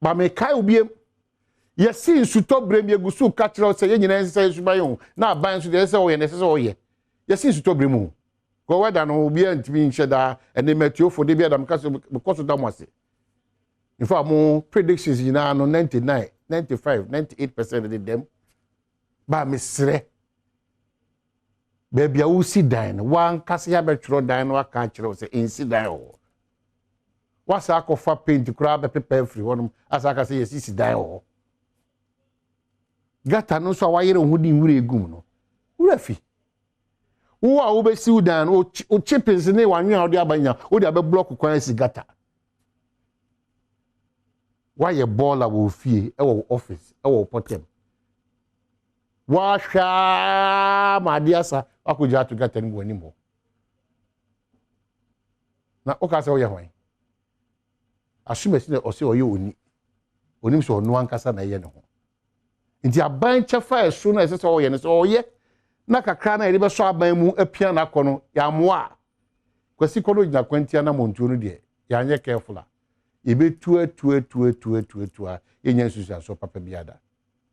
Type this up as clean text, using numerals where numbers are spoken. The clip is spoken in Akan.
Ba mekae wo biem, yɛsi nsutɔ berɛ mu, yɛgu so ka kyerɛ wo sɛ yɛn nyinaa nsesa yɛn suban o, na aban nso deɛ ɛsɛ sɛ ɔyɛ no ɛsɛ sɛ ɔyɛ. Yɛsi nsutɔ berɛ mu o. Kɔ wɛda no obiara ntumi nhyɛ daa ɛne mɛtiofo de bi adam ka sɛ mekɔ so da mo ase. In fact, mo predictions nyinaa no 99, 95, 98% de dɛm. Ba mesrɛ, baabi a wosi dan no, wankasa yɛabɛtwerɛ dan no aka akyerɛ wo sɛ nsi dan wɔ hɔ. Wasa akɔfa paint koraa bɛpepa afiri hɔnom asa aka sɛ yɛsisi dan wɔ hɔ. Gutter no nso a wayere wo ho de nwura egum no, wura fi. Wo a wobɛsi wo dan no, wo chippings ne w'anwea a wode aba nya, wode abɛ block kwan asi gutter. Woayɛ bɔɔla wɔ fie, ɛwɔ wo office, ɛwɔ wo pɔtɛm. Woahwɛ ara ma adeɛ asa, wakɔgya ato gutter no mu wɔ anim hɔ. Na woka sɛ woyɛ hwan? Asomasi na ɔsɛ ɔyɛ oni. Onim sɛ ɔno ankasa na ɛyɛ ne ho. Nti aban kyɛfa ɛso no a ɛsɛ sɛ ɔyɛ no, sɛ ɔyɛ na kakra na yɛde bɛsɔ aban mu apia n'akɔ no, yɛamoa a, Kwasi kɔ no gyina kwantia na mɔntuo no deɛ, yɛanyɛ careful a, yɛbɛtu atu atu atu atu atu a, yɛnya nsusuansoɔ papa bi ada.